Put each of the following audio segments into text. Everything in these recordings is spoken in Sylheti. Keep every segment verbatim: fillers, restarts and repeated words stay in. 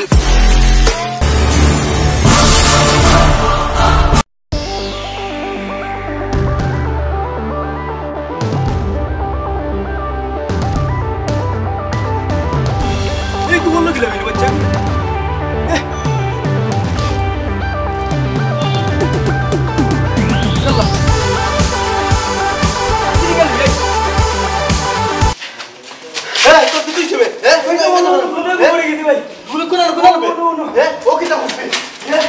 এই তো বললো দিলাম, বাচ্চা। এই, তোর কিছু হিসেবে, হ্যাঁ? ওই তো, ওই তো, ওই তো, ওই তো, হ্যাঁ? পড়ে গেছি ভাই। গুলি করে আর গুলি হবে। ও, ও, ও। হ্যাঁ? ও কিতা করবে? হ্যাঁ?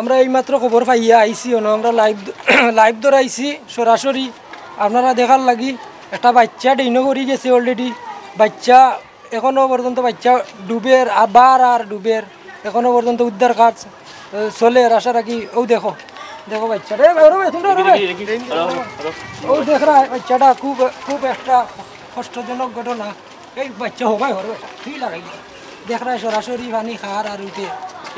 আমরা এইমাত্র খবর পাইয়া আইছি, অনো আমরা লাইভ, লাইভ ধরাইছি সরাসরি আপনারা দেখার লাগি। একটা বাচ্চা ডেইনো করি গেছে already। বাচ্চা এখনো পর্যন্ত বাচ্চা ডুবের, আবার আর ডুবের। এখনো পর্যন্ত উদ্ধার কাজ, আহ, চলের। আশা রাখি, ও দেখো, দেখো বাচ্চাটা। এ, ভাই, ওরে ভাই, তোমরা ওরে ভাই। ও দেখরা, বাচ্চাটা খুব, খুব একটা কষ্টজনক ঘটনা। এই বাচ্চা হবাই হরবে, তুই লাগাই দে। দেখরা সরাসরি পানি খার আর উঠে।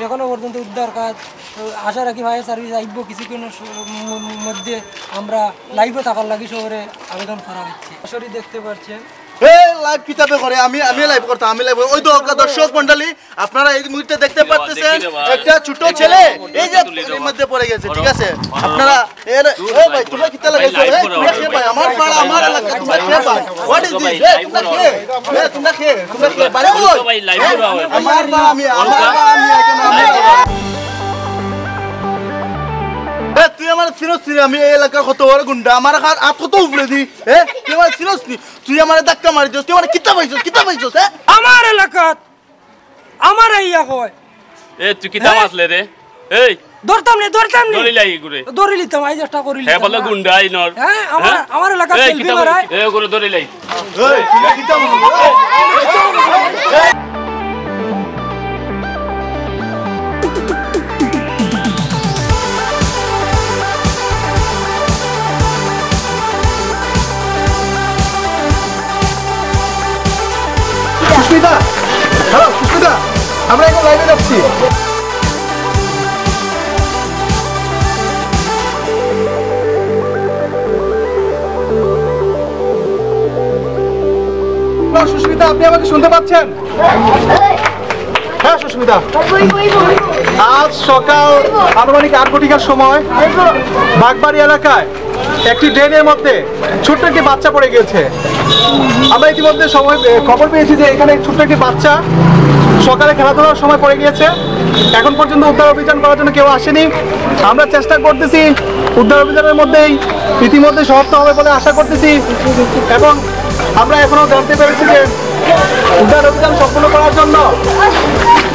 এখনো পর্যন্ত উদ্ধার কাজ, আহ, আশা রাখি ফায়ার সার্ভিস আইব কিছুক্ষণের স-, ম-, মধ্যে। আমরা লাইভে থাকার লাগি শহরে আবেদন করা হচ্ছে। সরাসরি দেখতে পাচ্ছেন। এই লাইভ কিতাবে করে? আমি, আমি লাইভ করতাম, আমি লাইভ। ওই তো দর্শক মণ্ডলী, আপনারা এই মুহূর্তে দেখতে পাচ্ছেন একটা ছোট ছেলে এই যে পানির মধ্যে পড়ে গেছে, ঠিক আছে? আপনারা এর, এ ভাই, তোমরা কিতা লাগাইছো? এ, তোমরা কে ভাই? আমার পাড়া, আমার এলাকা, তোমরা কে ভাই? What is this? এ, তোমরা কে? এ, তোমরা কে? তোমরা কে? বাইরে বলো। আমার পাড়া আমি, আমার পাড়া আমি, এখানে আমি। এ, তুই আমার চিনস নি? আমি এই এলাকার কত বড় গুন্ডা, আমার হাত, হাত কত উপরে দি। এ, তুই আমার চিনস নি? তুই আমারে ধাক্কা মারি দিস, তুই আমারে কিতা পাইছস, কিতা পাইছস, হ্যাঁ? আমার এলাকাত, আমার ইয়া কয়। এ, তুই কিতা মাতলে রে? এই, ধরতাম নে, ধরতাম নে। ধরিলাই গুরে। ধরিলিতাম, আইজ একটা করিলিতাম। হে বলে গুন্ডা আইনর। হ্যাঁ, আমার, হ্যাঁ? আমার এলাকাত এই, selfie কিতা মারায়। এ, গুরে ধরিলাই। এই, তুই কিতা মাতলে? সুস্মিতা, হ্যালো সুস্মিতা, আমরা এখন লাইভে যাচ্ছি। হ্যালো সুস্মিতা, আপনি আমাকে শুনতে পাচ্ছেন? হ্যাঁ সুস্মিতা, আজ সকাল আনুমানিক আট ঘটিকার সময় বাগবাড়ি এলাকায় একটি ড্রেনের মধ্যে ছোট্ট একটি বাচ্চা পড়ে গিয়েছে। আমরা ইতিমধ্যে সময়, এ, খবর পেয়েছি যে এখানে ছোট্ট একটি বাচ্চা সকালে খেলাধুলার সময় পড়ে গিয়েছে। এখন পর্যন্ত উদ্ধার অভিযান করার জন্য কেউ আসেনি। আমরা চেষ্টা করতেছি উদ্ধার অভিযানের মধ্যেই ইতিমধ্যে সমাপ্ত হবে বলে আশা করতেছি। এবং আমরা এখনো জানতে পেরেছি যে উদ্ধার অভিযান সম্পন্ন করার জন্য,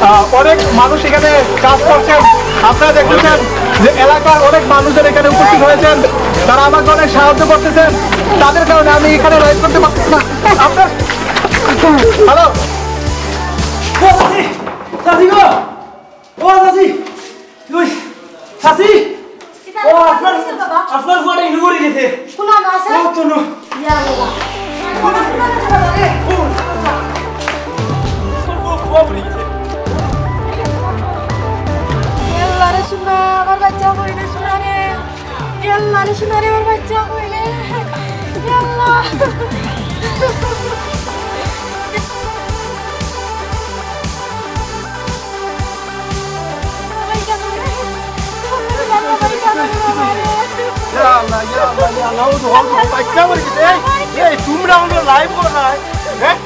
আহ, অনেক মানুষ এখানে কাজ করছেন। আপনারা দেখতেছেন যে এলাকার অনেক মানুষজন এখানে উপস্থিত হয়েছেন, তারা আমাকে অনেক সাহায্য করতেছেন। তাদের কারণে আমি এখানে লাইভ করতে পারতেছি না। আপনার, হ্যালো, ও চাচি, চাচি গো, ও চাচি, ওই, চাচি, ও আপনার, আপনার ফুয়াটা ইনু পড়ি গেছে। ও তো নো। আল্লাহ রে, সোনা, আমার বাচ্চা কই রে, সোনা রে। আল্লাহ রে, সোনা রে, আমার বাচ্চা কই রে। আল্লাহ। ইয়া আল্লাহ, ইয়া আল্লাহ, ইয়া আল্লাহ, ও তো, ও তো, বাচ্চা মরে গেছে। এই, এই, তোমরা আমরা লাইভ করো না, হ্যাঁ?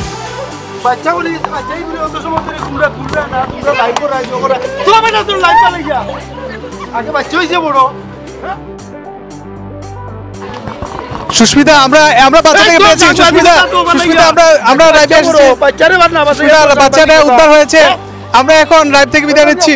বাচ্চা মরে গেছে, বাচ্চা এই বলে অত সময় ধরে তোমরা, তোমরা না, তোমরা লাইভ করো, লাইভ করো। তোমরা বেটা তোর লাইভ চালাই গিয়া। আগে বাচ্চা হইছে বড়, হ্যাঁ? সুস্মিতা, আমরা, আমরা বাচ্চাটাকে এই, পেয়েছি। সুস্মিতা, সুস্মিতা, আমরা, আমরা লাইভে এসেছি। বাচ্চারে মার না, বাচ্চা সুস্মিতা, বাচ্চাটা উদ্ধার হয়েছে। হ্যাঁ? আমরা এখন লাইভ থেকে বিদায় নিচ্ছি।